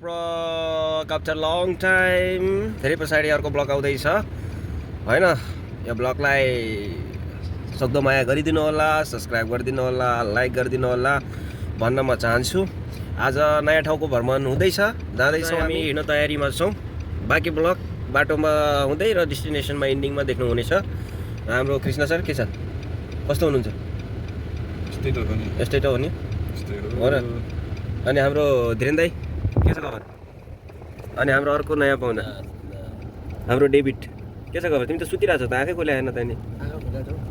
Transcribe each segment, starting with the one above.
Blog after long time धेरै पछाडि अर्को ब्लग आउँदैछ हैन। यो ब्लगलाई सक्दो माया गरिदिनु होला, सब्स्क्राइब गरिदिनु होला, लाइक गरिदिनु होला भन्न म चाहन्छु। आज नयाँ ठाउँको भ्रमण हुँदैछ, जाँदैछौँ हामी, हिँड्न तयारीमा छौँ। बाँकी ब्लग बाटोमा हुँदै र डेस्टिनेसनमा इन्डिङमा देख्नुहुनेछ। हाम्रो कृष्ण सर के छ, कस्तो हुनुहुन्छ? यस्तै त हो नि हो र। अनि हाम्रो धीरेन दाई के छ खबर? अनि हाम्रो अर्को नयाँ पाहुना हाम्रो डेभिड के छ खबर? तिमी त सुतिरहेको छ त, आँखै खोले आएन त नि?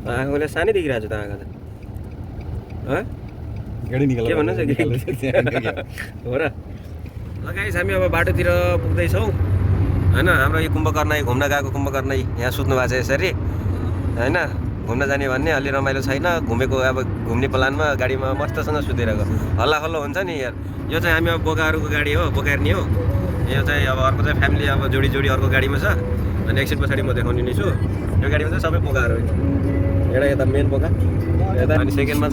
आँखा खोले सानै देखिरहेको छ त आँखा त, के भन्नु हो र। गाइस हामी अब बाटोतिर पुग्दैछौँ हैन। हाम्रो यो कुम्भकर्ण घुम्न गएको कुम्भकर्ण यहाँ सुत्नु भएको छ यसरी हैन। घुम्न जाने भन्ने अलि रमाइलो छैन, घुमेको अब घुम्ने प्लानमा गाडीमा मस्तसँग सुतेर गयो, हल्ला खल्लो हुन्छ नि यार। यो चाहिँ हामी अब बोकाहरूको गाडी हो, बोकार्नी हो। यो चाहिँ अब अर्को चाहिँ फ्यामिली अब जोडी जोडी अर्को गाडीमा छ। अनि एकछिन पछाडि म देखाउने नै छु। यो गाडीमा चाहिँ सबै बोकाहरू, एउटा यता मेन बोका यता, अनि सेकेन्डमा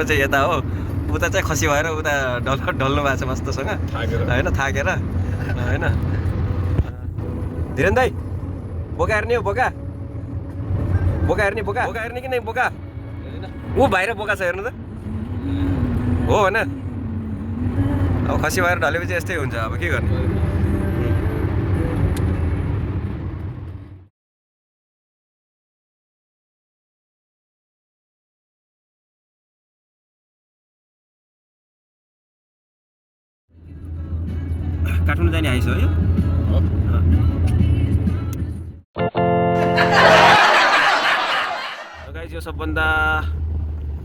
चाहिँ यता हो। उता चाहिँ खसी भएर उता ढल्नु भएको छ मस्तसँग होइन, थाकेर होइन। धीरेन दाई बोका हेर्ने हो, बोका हेर्ने कि नै बोका? ऊ बाहिर बोका छ हेर्नु त हो होइन। अब खसी भएर ढलेपछि यस्तै हुन्छ, अब के गर्ने। काठमाडौँ जाने आइस हो यो। यो सबभन्दा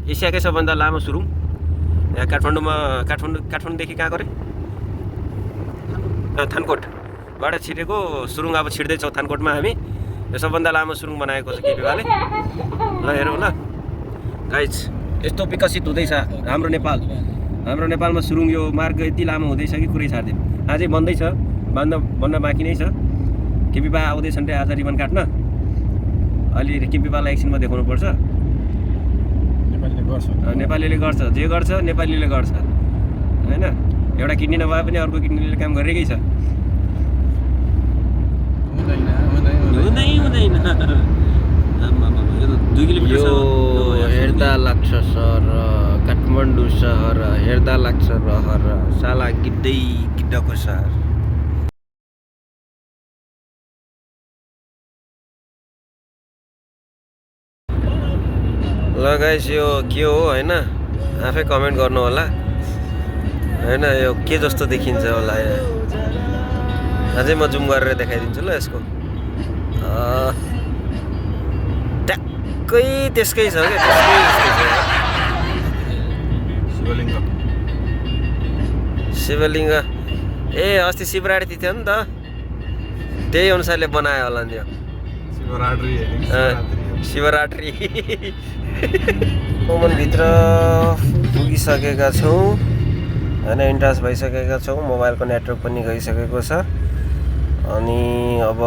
एसियाकै सबभन्दा लामो सुरुङ यहाँ काठमाडौँदेखि कहाँ गरे थानकोटबाट छिरेको सुरुङ अब छिर्दैछौँ थानकोटमा हामी। यो सबभन्दा लामो सुरुङ बनाएको छ केपीवाले। ल हेरौँ ल गाइज, यस्तो विकसित हुँदैछ हाम्रो नेपाल। हाम्रो नेपालमा सुरुङ यो मार्ग यति लामो हुँदैछ कि कुरै छाड्दैन। अझै बन्दैछ, बन्न बाँकी नै छ। केपीपा आउँदैछन् रे आज रिबन काट्न। अलि केपीपालाई एकछिनमा देखाउनु पर्छ। नेपालीले गर्छ, जे गर्छ नेपालीले गर्छ होइन। एउटा किडनी नभए पनि अर्को किडनीले काम गरिरहेकै छ। हुँदैन 2 किलोमिटर हेर्दा लाग्छ सहर, काठमाडौँ सहर हेर्दा लाग्छ रहर, साला गिद्धको सहर। ल गाइस यो के हो होइन, आफै कमेन्ट गर्नु होला होइन। यो के जस्तो देखिन्छ होला, अझै म जुम गरेर देखाइदिन्छु ल यसको। ट्याक्कै त्यसकै छ क्या, त्यसकै शिवलिङ्ग। ए अस्ति शिवरात्रि थियो नि त, त्यही अनुसारले बनायो होला नि यो शिवरात्रि। ओमनभित्र पुगिसकेका छौँ होइन, इन्ट्रास भइसकेका छौँ। मोबाइलको नेटवर्क पनि गइसकेको छ। अनि अब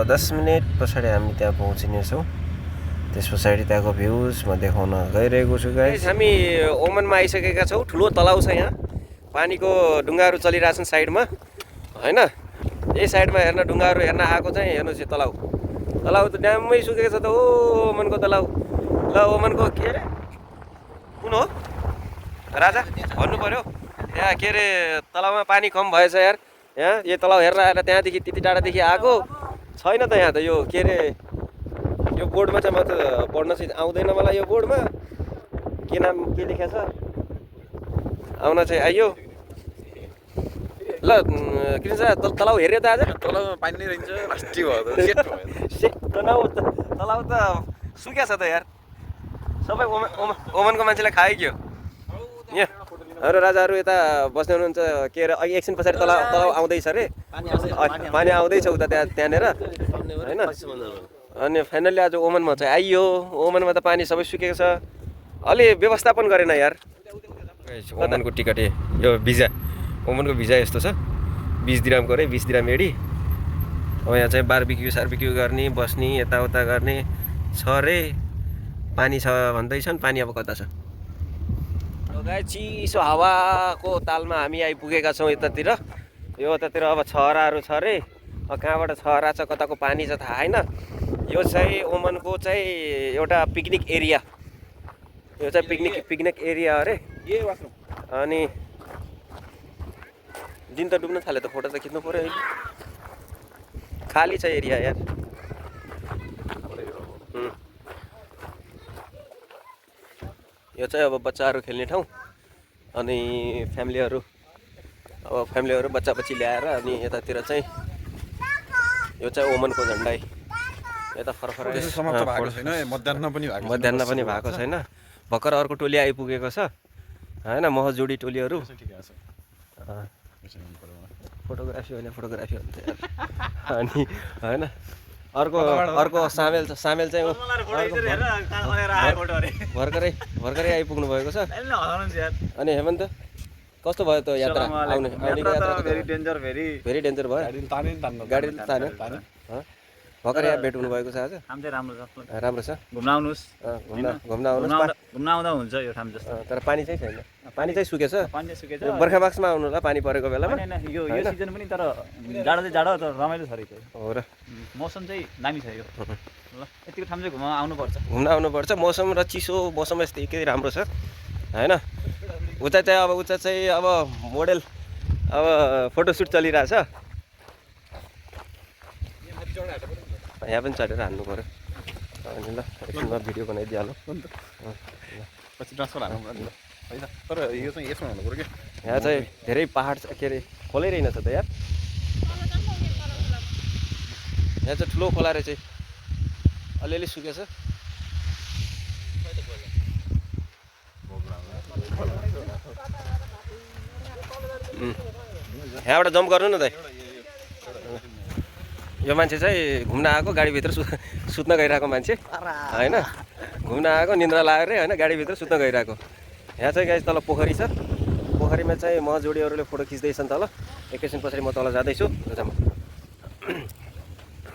10 मिनट पछाडि हामी त्यहाँ पहुँचिनेछौँ। त्यस पछाडि त्यहाँको भ्युज म देखाउन गइरहेको छु गाइस। हामी ओमनमा आइसकेका छौँ। ठुलो तलाउ छ यहाँ, पानीको ढुङ्गाहरू चलिरहेछन् साइडमा होइन। यही साइडमा हेर्न ढुङ्गाहरू हेर्न आएको चाहिँ हेर्नुहोस् यो तलाउ त ड्याम्मै सुकेको छ त। ओ ओमनको तलाउ। ल ओमनको के अरे कुन हो राजा भन्नु पऱ्यो। यहाँ के अरे तलाउमा पानी कम भएछ यार। यहाँ यो तलाउ हेरेर आएर त्यहाँदेखि त्यति टाढादेखि आएको छैन त यहाँ त। यो के अरे यो बोर्डमा चाहिँ म त पढ्न चाहिँ आउँदैन मलाई। यो बोर्डमा के नाम के लेखेको छ आउन चाहिँ आइयो। ल कृष्ण तलाउ हेऱ्यो त आज? तलाउमा पानी नै रहन्छ, लास्टी भयो तलाउ त सुक्या छ त यार। सबै ओमनको मान्छेलाई खाइगयो यहाँ। हाम्रो राजाहरू यता बस्ने हुनुहुन्छ के अरे, अघि एकछिन पछाडि तलाउ आउँदैछ अरे, पानी आउँदैछ उता त्यहाँनिर होइन। अनि फाइनल्ली आज ओमनमा चाहिँ आइयो। ओमनमा त पानी सबै सुकेको छ, अलि व्यवस्थापन गरेन यार। ओमनको टिकट यो भिजा, ओमनको भिजा यस्तो छ 20 दिरामको अरे, 20 दिराम एडी। अब यहाँ चाहिँ बारबिक्यू गर्ने, बस्ने, यताउता गर्ने छ अरे। पानी छ भन्दैछन्, पानी अब कता छ गाइस चिसो हावाको तालमा हामी आइपुगेका छौँ यतातिर। यतातिर अब छहराहरू छ अरे, कहाँबाट छहरा छ कताको पानी छ थाहा छैन। यो चाहिँ ओमनको चाहिँ एउटा पिकनिक एरिया, यो चाहिँ पिकनिक एरिया अरे। अनि दिन त डुब्न थाल्यो त, फोटो त खिच्नु पऱ्यो अहिले। खाली छ एरिया यार। यो चाहिँ अब बच्चाहरू खेल्ने ठाउँ, अनि फ्यामिलीहरू बच्चा बच्ची ल्याएर अनि यतातिर चाहिँ यो चाहिँ ओमनको झन्डा यता फरफर मध्याह्न पनि भएको छैन। भर्खर अर्को टोली आइपुगेको छ होइन, महजुडी टोलीहरू। फोटोग्राफी होइन अनि होइन अर्को सामेल चाहिँ भर्खरै आइपुग्नु भएको छ। अनि हेमन्त कस्तो भयो त यात्रा? आउनेको यात्रा भेरी डेन्जर भयो, गाडी तान्यो। भर्खर यहाँ भेट हुनुभएको छ आज? राम्रो छ। घुम्न आउनुहोस्, घुम्न आउँदा हुन्छ यो ठाउँ जस्तो। तर पानी चाहिँ छैन, पानी चाहिँ सुकेछ। बर्खा बाक्समा आउनु होला पानी परेको बेलामा। यो सिजन पनि तर जाडो चाहिँ जाडो, तर रमाइलो छ हो र। मौसम चाहिँ दामी छ यो। ल यतिको ठाउँ चाहिँ घुम्न आउनुपर्छ। मौसम र चिसो मौसम यस्तै एकै राम्रो छ होइन। उता चाहिँ अब मोडेल अब फोटोसुट चलिरहेछ। यहाँ पनि चढेर हान्नु पऱ्यो अनि ल एकछिनमा भिडियो बनाइदिइहालौँ। पछि ट्रान्सफर हाल्नु पर्यो हैन। तर यो चाहिँ यसमा हुनु पर्यो के, यहाँ चाहिँ धेरै पहाड छ, के अरे खोलै रहेनछ त यार। यहाँ चाहिँ ठुलो खोला रहेछ, अलिअलि सुकेछ। यहाँबाट जम्प गर्नु न दाइ। यो मान्छे चाहिँ घुम्न आएको, गाडीभित्र सुत्न गइरहेको मान्छे होइन। घुम्न आएको, निन्द्रा लागेर होइन, गाडीभित्र सुत्न गइरहेको। यहाँ चाहिँ गाइस तल पोखरी छ, पोखरीमा चाहिँ महजोडीहरूले फोटो खिच्दैछन् तल। एकैछिन पछाडि म तल जाँदैछु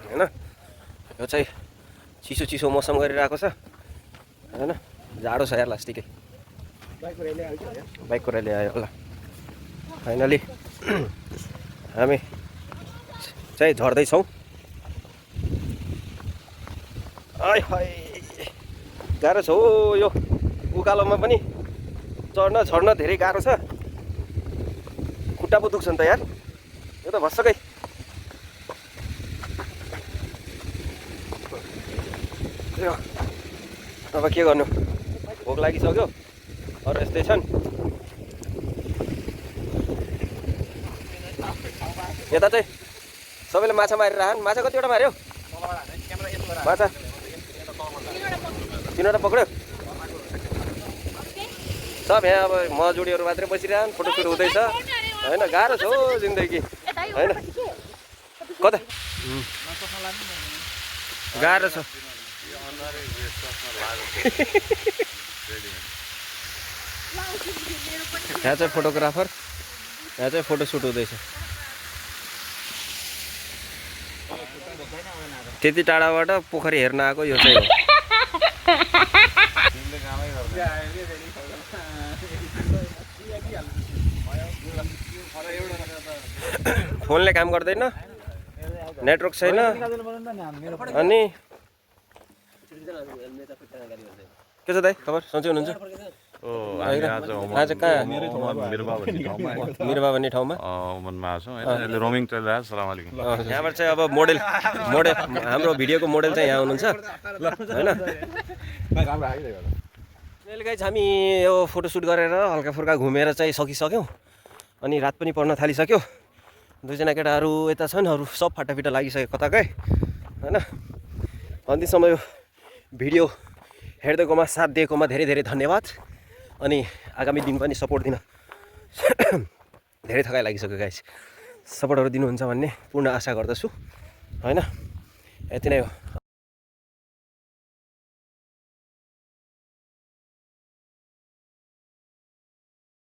होइन। यो चाहिँ चिसो मौसम गरिरहेको छ होइन, जाडो छ यार लास्टिकै। बाइकको रेली आयो ल। फाइनली हामी चाहिँ झर्दैछौँ। गाह्रो छ हो यो उकालोमा पनि चढ्न धेरै गाह्रो छ। खुट्टा पो दुख्छ नि त यार, यो त भत्सकै। अब के गर्नु, भोक लागिसक्यो, अरू यस्तै छन्। यता चाहिँ सबैले माछा मारेर आएन। माछा कतिवटा मार्यो? माछा 3वटा पक्रियो। सब यहाँ अब महजुडीहरू मात्रै बसिरहन्, फोटोसुट हुँदैछ होइन। गाह्रो छ हो जिन्दगी होइन, कता गाह्रो छ। यहाँ चाहिँ फोटोग्राफर, यहाँ चाहिँ फोटोसुट हुँदैछ। त्यति टाढाबाट पोखरी हेर्न आएको यो चाहिँ हो। फोनले काम गर्दैन, नेटवर्क छैन। अनि के छ दाइ खबर, सन्चै हुनुहुन्छ? आज कहाँ? मिरबा भन्ने ठाउँमा रोमिङ चलिरहेको छ। सलाम अलैकुम। यहाँबाट चाहिँ अब मोडेल हाम्रो भिडियोको मोडेल चाहिँ यहाँ हुनुहुन्छ होइन। अहिले गाइस हामी यो फोटोसुट गरेर हल्का फुल्का घुमेर चाहिँ सकिसक्यौँ। अनि रात पनि पर्न थालिसक्यो। 2जना केटाहरू यता छन्, अरू सब फाटाफिटा लागिसक्यो कताकै होइन। अन्तिमसम्म यो भिडियो हेर्दैकोमा, साथ दिएकोमा धेरै धेरै धन्यवाद। अनि आगामी दिन पनि सपोर्ट दिन धेरै थकाइ लागिसक्यो गाइस। सपोर्टहरू दिनुहुन्छ भन्ने पूर्ण आशा गर्दछु होइन। यति नै हो।